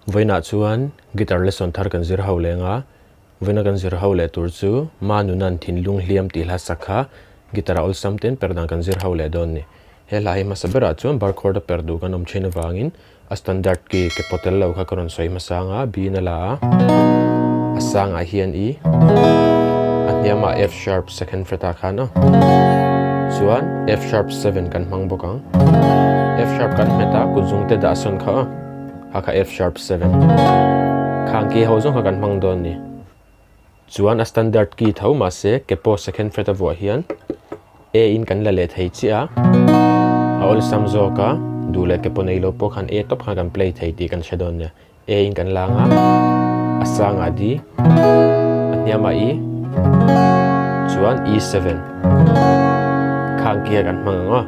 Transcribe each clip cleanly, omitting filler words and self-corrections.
Vawiinah chuan guitar lesson thar kan zir ho leng a, vawiina kan zir ho leh tur chu Manunan thinlung hliam tih hla sak kha guitar a awlsam ten per dan kan zir ho leh dawn ni. He hla hi hmasa berah chuan bar chord a per duh kan awm thin avangin a standard key ke pawh tel lo kha ka rawn sawi hmasa ang a, B in a la a, a sangah hian E, a hniamah F sharp second fret ah khan a, chuan F sharp seven kan hmang bawk ang. F sharp kan hmet a, kutzung te dah sawn kha a. Ha kha F sharp 7. Khang key ho zawng kha kan hmang dawn ni. Chuan a standard key tho mahse ke pawh second fret a vuah hian A in kan la leh thei chiah a. A awlsam zawk a, duh leh ke pawh nei lo pawh khan A tawp khan kan play thei tih kan hre dawn nia. A in kan la ang a, a sangah D, a hniamah E, chuan E7. Khang key a kan hmang ang aw.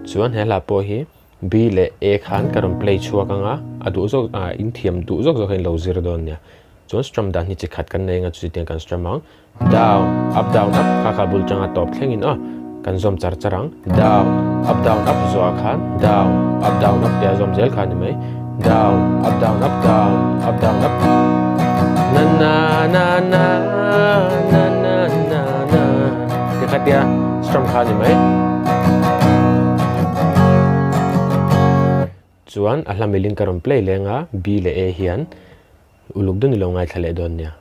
Chuan he hla pawh hi B leh A khan ka rawn play chhuak ang a, a duh zawk ah in thiam duh zawk zawk hian lo zir dawn nia. Chuan strum dan hi chi khat kan nei anga chu chutiang kan strum ang. Down, up down up kha kha bul tanga tawp thleng in aw kan zawm char char ang. Down, up down up zawh ah khan down, up down up tia zawm zel kha a ni mai. Down, up down up down, up down up. Na na na na na na na na ti kha tia strum kha a ni mai. Chuan a hla milin ka rawn play leng a, B leh A hian uluk deuh ni lo ngaithla leh dawn nia.